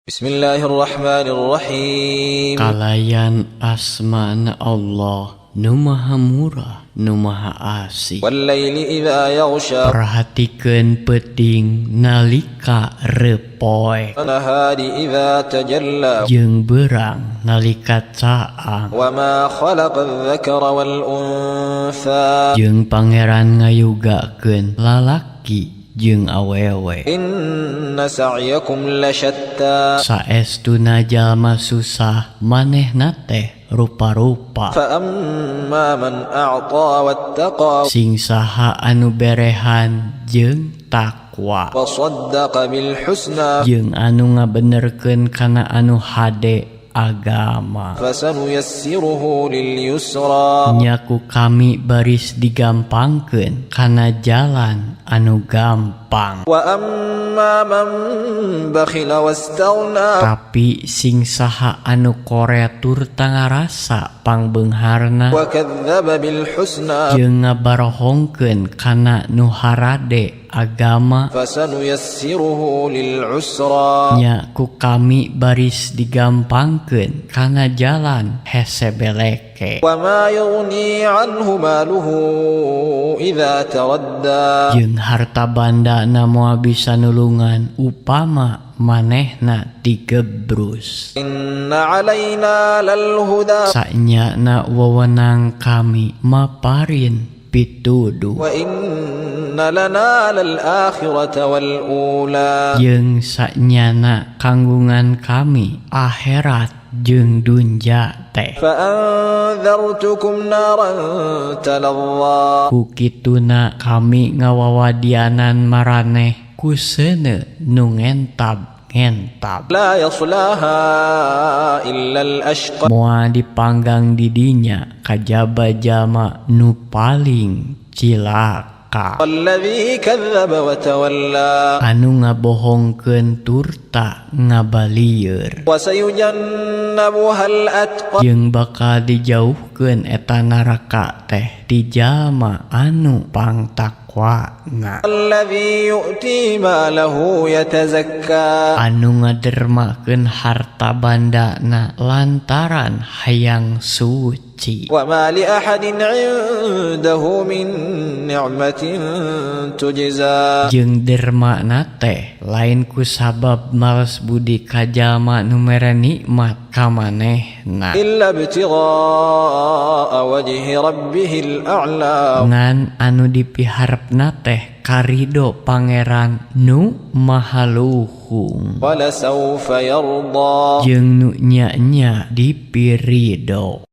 Bismillahirrahmanirrahim. Kalayan asmana Allah nu maha murah, nu maha asih. والليل إذا يغشى. Perhatikeun peuting nalika repoek. والنهار إذا تجلى. Jeung beurang nalika caang. وما خلق الذكر والأنثى. Jeung Pangeran ngayugakeun lalaki jeung awewe. إن سعيكم لشتى. Saestuna jalma susah manehna teh rupa-rupa. فأما من أعطى واتقى. Sing saha anu berehan jeung takwa. وصدق بالحسنى. Jeung anu ngabenerkeun kana anu hade agama. فسنيسره لليسرى. Nya ku kami baris digampangkeun kana jalan anu gampang. وأما من بخل واستغنى. Tapi sing saha anu koret turta ngarasa pangbeungharna. وكذب بالحسنى. Jeung ngabarohongkeun kana nu harade agama. فسنيسره للعسرى. Nya ku kami baris digampangkeun kana jalan hese beleke. وما يغني عنه ماله إذا تردى. Jeung harta banda na moal bisa nulungan upama manehna digebrus. إن علينا للهدى. Sanyana wewenang kami maparin pituduh. وإن لنا للآخرة والأولى. Jeung sanyana kanggungan kami akhirat jeung dunja teh. فأنذرتكم نارا تلظى. Ku kituna kami ngawawadianan maraneh ku seuneu nu ngentab ngentab. لا يصلاها إلا الأشقى. Moal dipanggang didinya kajaba jalma nu paling cilaka. الذي كذب وتولى. Anu ngabohongkeun turta ngabalieur. وسيجنبها الأتقى. Jeung bakal dijauhkeun eta neraka teh ti jalma anu pangtakwana. الذي يؤتي ماله يتزكى. Anu ngadermakeun harta bandana lantaran hayang suci. وما لأحد عنده من نعمة تجزى. Jeung dermana teh lain ku sabab males budi ka jalma nu mere nikmat ka manehna. إلا ابتغاء وجه ربه الأعلى. Ngan anu dipiharepna teh karido Pangeran nu maha luhung. ولسوف يرضى. Jeung nu nya-nya dipirido.